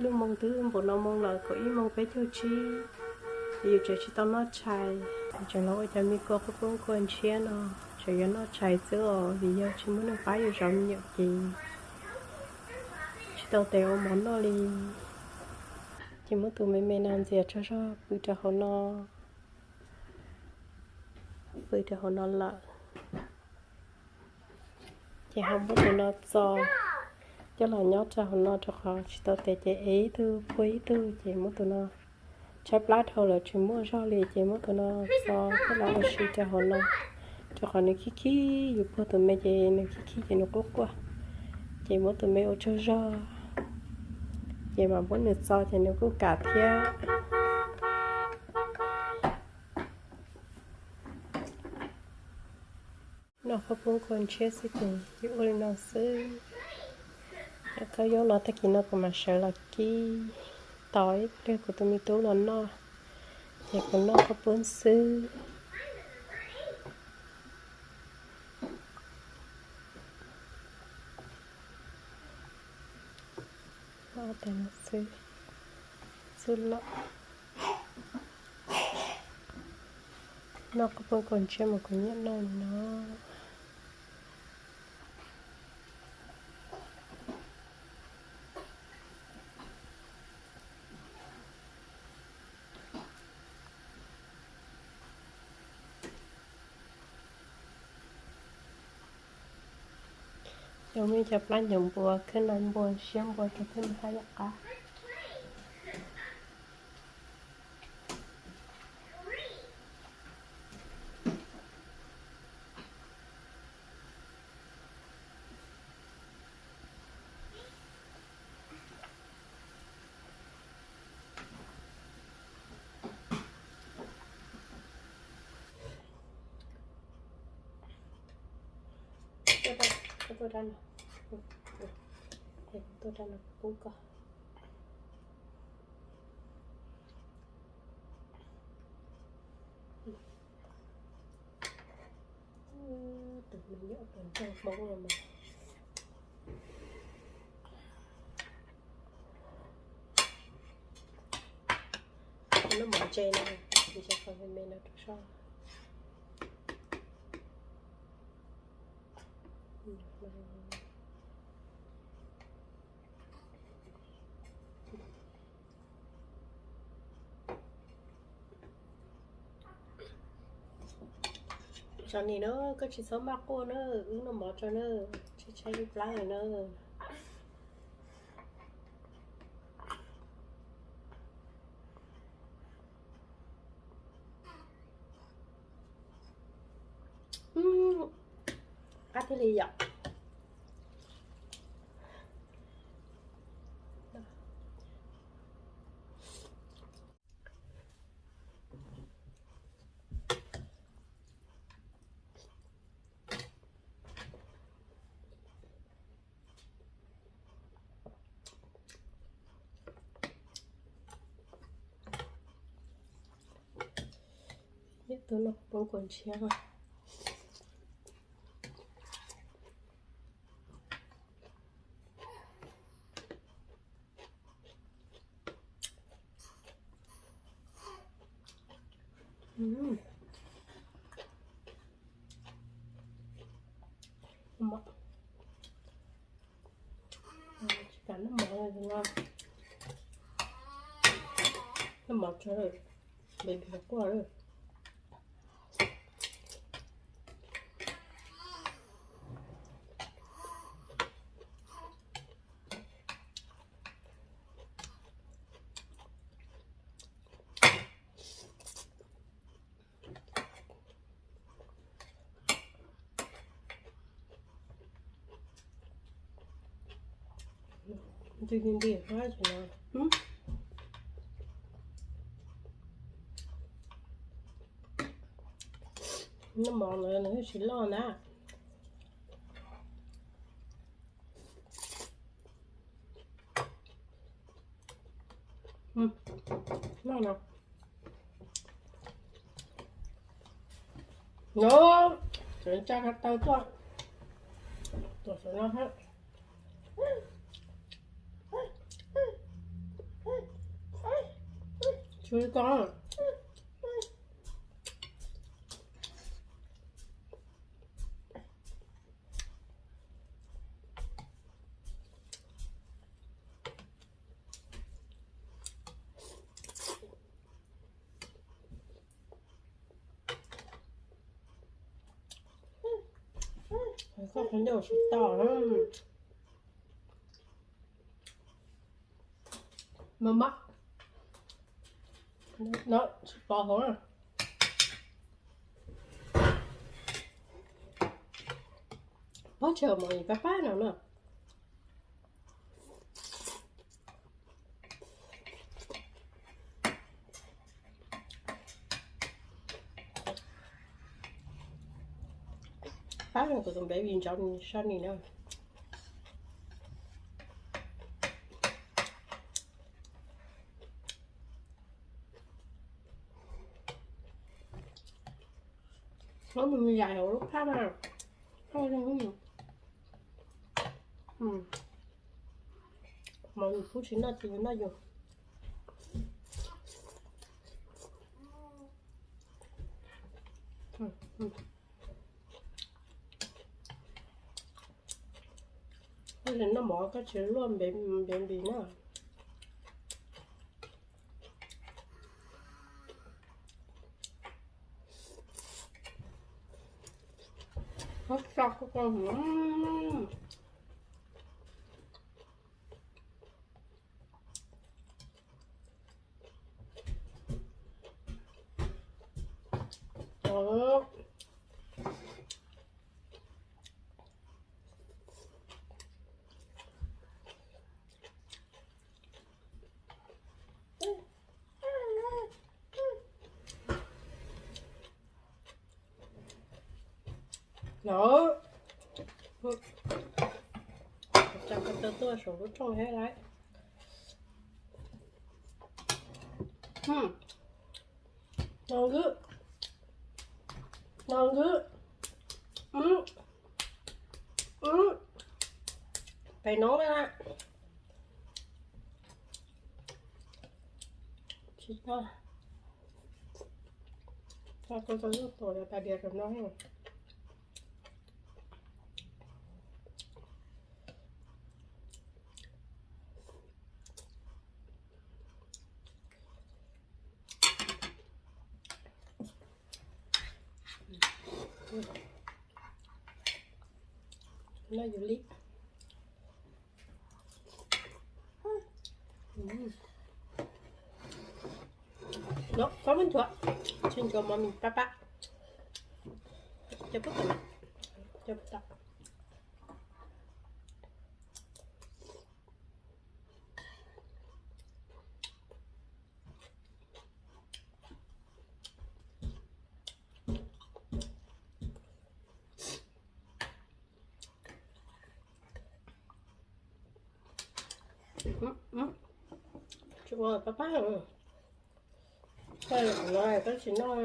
Lub moos twb npaum no moos lawm, kaum ib moos peb caug tsib, yus tseem tsis tau noj tshais. Tseem los ua cov me kua qhob poob kua ntshiab no, tseem yuav noj tshais xwb os, vim yog tsis muaj neeg pab yus zov me nyuam ces tsis tau tes ua mov noj li. Ces muab tus me me no ntxias tsaug zog pw rau hauv no, pw rau hauv no lawm. Ces ho muab tus no txo coj los nyob rau hauv no rau qhov tsis tau tes ces ev ib tug puag ib tug, ces muab tus no tshaib plab dhau lawm tsis muaj zog li ces muab tus no txo coj los ua si rau hauv no, rau qhov nws khib khib, yus puag tus me ces nws khib khib ces nws quaj quaj, ces muab tus me ua tsaug zog, ces mam muab nws txo ces nws kuj kam thiab. Noj qhob poob kua ntshiab xwb ces ua li no xwb. Khaub yob no tag kis no kuv mam sawv los kib tos ib pliag kuv tus me tub los noj, ces kuv noj qhob poob xwb. Xwb los noj qhob poob kua ntshiab mas kuv nyiam noj li no. Cov me cov plab nyob npua, khwb noj npua, siab npua ces thiaj li haj yam qab. Tuaj rau no, tuaj rau no pub koj. Tus me nyuam tus nraug Hmoob no mas. Lub mov ntse no, ntse qhov me me no rau soj. Tsov nim na, koj tsis txhob maj quaj na, wb noj mov tso na, tshaib tshaib lub plab lawm na. Qab thiaj li yom. Ib tug no poob kua ntshiab. Tsis kam noj mov no, noj mov tso, baby quaj lawm. Nti nti nti, noj mov no nws tsis loj na. Noj no. No, tsa ko taw tuaj. Tuaj saum no hab. Tus ko. Koj qhov ncauj tsis to. Maj maj. No tsis pov hauv na. Pob tseg mas pab pab no na. Pab kuv tus baby ntsov sab ni na. Muab mus yais hauv lub phab na. Mas yus pub tsis noj ces yus noj yus. Koj tsis noj mov koj tsis luaj npe npis na. No, tso ko taw tuaj saum lub rooj thiab lauj. No, no, pem no na. Tsis tau. Tso ko taw tuaj saum no. Noj yus li. No, koj muab ntxuav, tsis ntxuav mov mis pab pab. Cov pub tau, cov pub tau. Tsis ua pab pab. Koj tsis noj,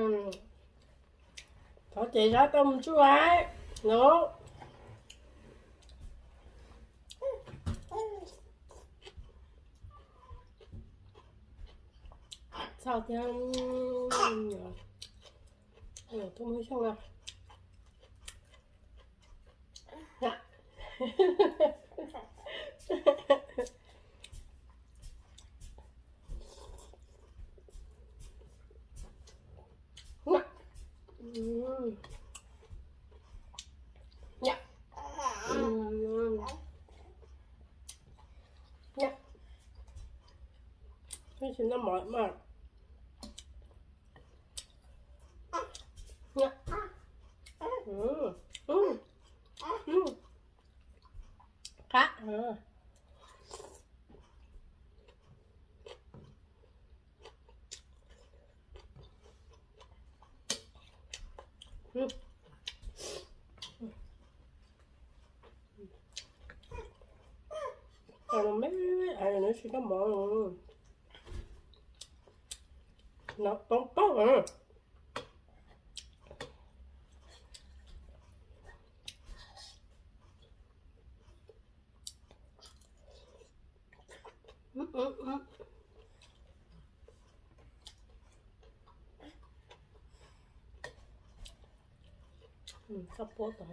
thov ces zab tau mus tsuj lawm no. Txog thiab, tus muag xyoo no. Tsis noj mov mas. Qab. Tsis noj mov, no poob poob. Txoj puab tom,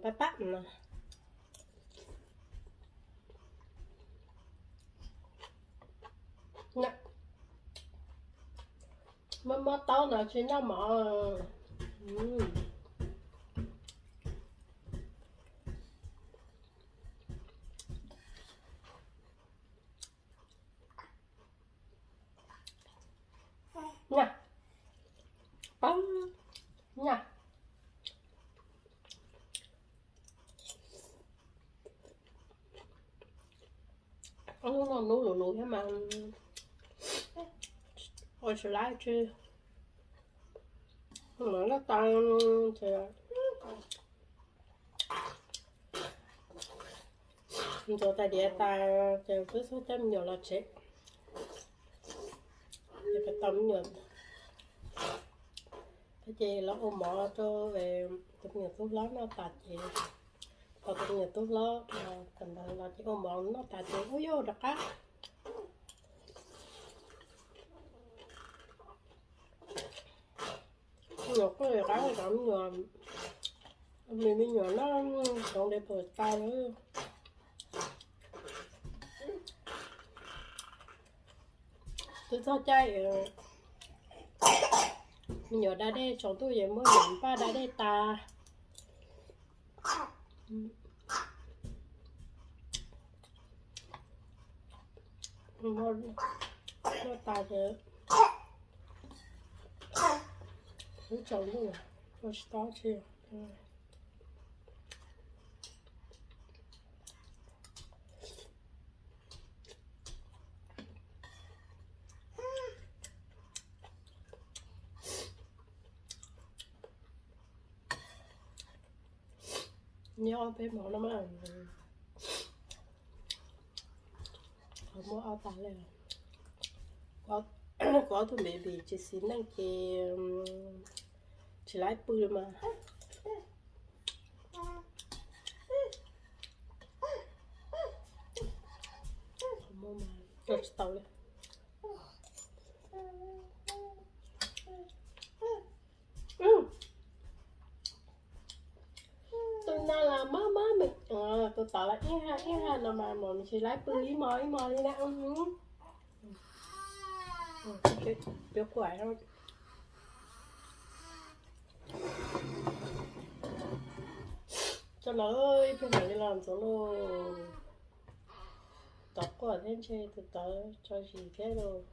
pab pab no. Mob mob taub no tsis noj mov. Nyaj, pab, nyaj. Hnub no hnub lus lus thiab mas ua tsis laib tsi. Mas loj tas ces ntxuav tais diav tas ces twb txhob coj me nyuam los tsev. Ces peb tau me nyuam, ces los ua mov rau tus me nyuam tub hlob noj tas ces, tau tus me nyuam tub hlob kawm ntawv los ces ua mov noj tas ces ua yuj rov qab. Me nyuam kuj rov qab, me nyuam, me me nyuam noj hloov dev pam tas. Twb txog caij me nyuam da dej tsaus ntuj ces muab me nyuam npaj da dej tas. Noj tas ces twb tsaus ntuj, ua tsis tau tsi. Nyob peb hmos no mas, qhov muaj ob tag li. Kuv ob tug baby tsis xis neej ces tsis laib pw li mas. Qhov muaj mas rau tsis tau li. Tus no los mob mob me, tus tod los ib ha ib ha no mas mam tsis laib pw ib hmos ib hmos li na. Peb kuam, tso no ib pliag mam li los ntxuav lauj. Tod quaj thiab ntshe tus tod tso zis thiab lauj.